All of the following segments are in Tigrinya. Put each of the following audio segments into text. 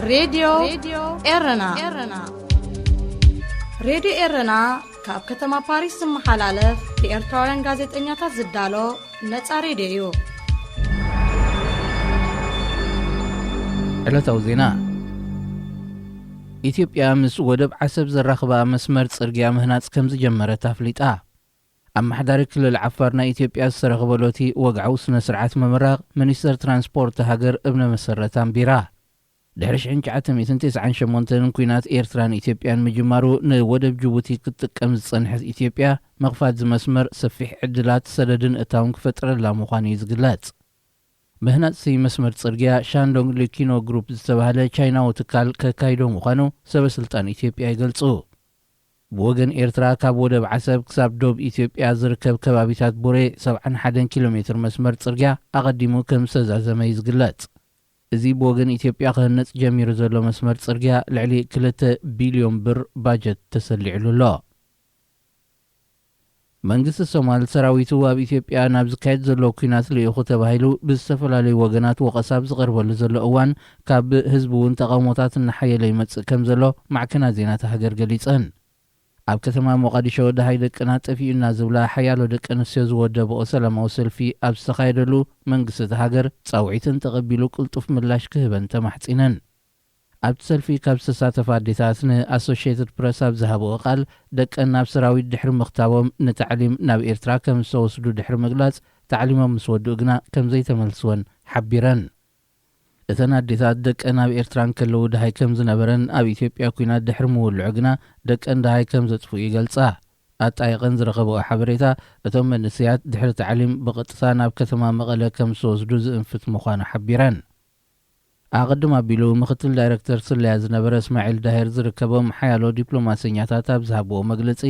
ሬድዮ ኤረና። ሬድዮ ኤረና ካብ ከተማ ፓሪስ ዝመሓላለፍ ብኤርትራውያን ጋዜጠኛታት ዝዳሎ ነጻ ሬድዮ እዩ። ዕለታዊ ዜና። ኢትዮጵያ ምስ ወደብ ዓሰብ ዘራኽባ መስመር ጽርግያ ምህናጽ ከም ዝጀመረት ኣፍሊጣ። ኣመሓዳሪ ክልል ዓፋር ናይ ኢትዮጵያ ዝተረኽበሎቲ ወግዓዊ ስነ ስርዓት ምምራቕ ሚኒስተር ትራንስፖርት ሃገር እብነ መሰረት ኣንቢራ። ድሕሪ ሽሕን ትሽዓተ ሚእትን ተስዓን ሸሞንተን ኲናት ኤርትራን ኢትዮጵያን ምጅማሩ ንወደብ ጅቡቲ ክትጥቀም ዝጸንሐት ኢትዮጵያ ምኽፋት ዝመስመር ሰፊሕ ዕድላት ሰደድን እታውን ክፈጥረላ ምዃኑ እዩ ዝግለጽ። ምህናጽ መስመር ጽርግያ ሻንዶንግ ሊኪኖ ግሩፕ ዝተባህለ ቻይናዊ ትካል ከካይዶ ምዃኑ ሰበ ስልጣን ኢትዮጵያ ይገልጹ። ብወገን ኤርትራ ካብ ወደብ ዓሰብ ክሳብ ዶብ ኢትዮጵያ ዝርከብ ከባቢታት ቡሬ ሰብዓን ሓደን ኪሎ ሜትር መስመር ጽርግያ ኣቐዲሙ ከም ዝተዛዘመ እዩ ዝግለጽ። እዚ ብወገን ኢትዮጵያ ክህነጽ ጀሚሩ ዘሎ መስመር ጽርግያ ልዕሊ ክልተ ቢልዮን ብር ባጀት ተሰሊዕሉ ኣሎ። መንግስቲ ሶማል ሰራዊቱ ኣብ ኢትዮጵያ ናብ ዝካየድ ዘሎ ኲናት ልኢኹ ተባሂሉ ብዝተፈላለዩ ወገናት ወቐሳ ኣብ ዝቐርበሉ ዘሎ እዋን ካብ ህዝቢ እውን ተቓውሞታት እናሓየለ ይመጽእ ከም ዘሎ ማዕከናት ዜናት ሃገር ገሊጸን። ኣብ ከተማ ሞቓዲሾ ደሃይ ደቅና ጠፊኡና ዝብላ ሓያሎ ደቂ ኣንስትዮ ዝወደብኦ ሰላማዊ ሰልፊ ኣብ ዝተኻየደሉ መንግስቲ እታ ሃገር ጻውዒተን ተቐቢሉ ቅልጡፍ ምላሽ ክህበን ተማሕጺነን። ኣብቲ ሰልፊ ካብ ዝተሳተፋ ኣዴታት ንኣሶሽየትድ ፕረስ ኣብ ዝሃብኦ ቃል ደቀን ናብ ሰራዊት ድሕሪ ምኽታቦም ንታዕሊም ናብ ኤርትራ ከም ዝተወስዱ ድሕሪ ምግላጽ ታዕሊሞም ምስ ወድኡ ግና ከም ዘይተመልስወን ሓቢረን። እተን ኣዴታት ደቀን ኣብ ኤርትራ እንከለዉ ደሃይ ከም ዝነበረን ኣብ ኢትዮጵያ ኲናት ድሕሪ ምውልዑ ግና ደቀን ደሃይ ከም ዘጥፍኡ ይገልጻ። ኣጣይቐን ዝረኸብኦ ሓበሬታ እቶም መንእሰያት ድሕሪ ታዕሊም ብቐጥታ ናብ ከተማ መቐለ ከም ዝተወስዱ ዝእንፍት ምዃኑ ሓቢረን። ኣቐድም ኣቢሉ ምኽትል ዳይረክተር ስለያ ዝነበረ እስማዒል ዳሄር ዝርከቦም ሓያሎ ዲፕሎማሰኛታት ኣብ ዝሃብዎ መግለጺ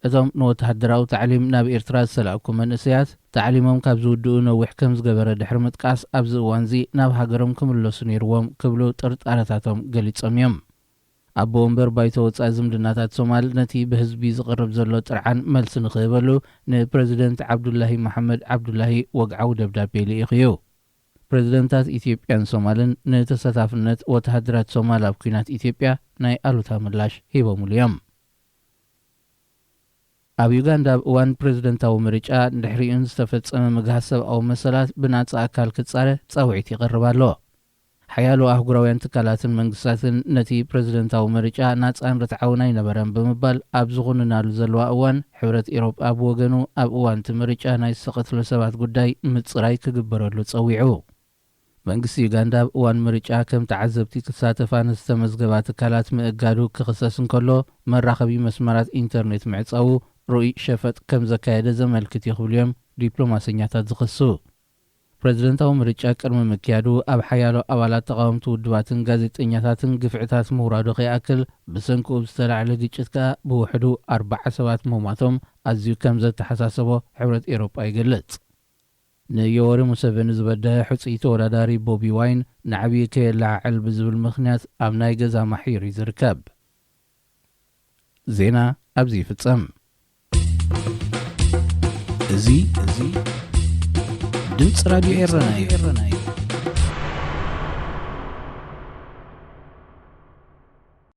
እቶም ንወተሃደራዊ ታዕሊም ናብ ኤርትራ ዝተላእኩ መንእሰያት ታዕሊሞም ካብ ዝውድኡ ነዊሕ ከም ዝገበረ ድሕሪ ምጥቃስ ኣብዚ እዋንዚ ናብ ሃገሮም ክምለሱ ነይርዎም ክብሉ ጥርጣረታቶም ገሊጾም እዮም። ኣቦ ወንበር ባይቶ ወጻኢ ዝምድናታት ሶማል ነቲ ብህዝቢ ዝቐርብ ዘሎ ጥርዓን መልሲ ንኽህበሉ ንፕረዚደንት ዓብዱላሂ መሓመድ ዓብዱላሂ ወግዓዊ ደብዳቤ ልኢኹ እዩ። ፕረዚደንታት ኢትዮጵያን ሶማልን ንተሳታፍነት ወተሃደራት ሶማል ኣብ ኲናት ኢትዮጵያ ናይ ኣሉታ ምላሽ ሂቦምሉ እዮም። ኣብ ዩጋንዳ ኣብ እዋን ፕረዚደንታዊ ምርጫ ድሕሪኡን ዝተፈጸመ ምግሃስ ሰብኣዊ መሰላት ብናጻ ኣካል ክጻረ ጻውዒት ይቐርብ ኣሎ። ሓያሎ ኣህጉራውያን ትካላትን መንግስታትን ነቲ ፕረዚደንታዊ ምርጫ ናጻን ርትዓውን ኣይነበረን ብምባል ኣብ ዝኹንናሉ ዘለዋ እዋን ሕብረት ኤሮጳ ብወገኑ ኣብ እዋን እቲ ምርጫ ናይ ዝተቐትሉ ሰባት ጉዳይ ምጽራይ ክግበረሉ ጸዊዑ። መንግስቲ ዩጋንዳ ኣብ እዋን ምርጫ ከም ተዓዘብቲ ክሳተፋ ንዝተመዝገባ ትካላት ምእጋዱ ክኽሰስ እንከሎ መራኸቢ መስመራት ኢንተርኔት ምዕጻዉ ርኡይ ሸፈጥ ከም ዘካየደ ዘመልክት እዩ ክብሉ እዮም ዲፕሎማሰኛታት ዝኸሱ። ፕረዚደንታዊ ምርጫ ቅድሚ ምክያዱ ኣብ ሓያሎ ኣባላት ተቓወምቲ ውድባትን ጋዜጠኛታትን ግፍዕታት ምውራዱ ከይኣክል ብሰንክኡ ዝተላዕለ ግጭት ከኣ ብውሕዱ ኣርብዓ ሰባት ምሟቶም ኣዝዩ ከም ዘተሓሳሰቦ ሕብረት ኤሮጳ ይገልጽ። ንዮወሪ ሙሰቨኒ ዝበደሀ ሕጹይ ተወዳዳሪ ቦቢ ዋይን ንዓብዪ ከየለዓዕል ብዝብል ምኽንያት ኣብ ናይ ገዛ ማሕዩር እዩ ዝርከብ። ዜና ኣብዚ ይፍጸም። እዚ እዚ ድምፂ ራድዮ ኤረና እዩ።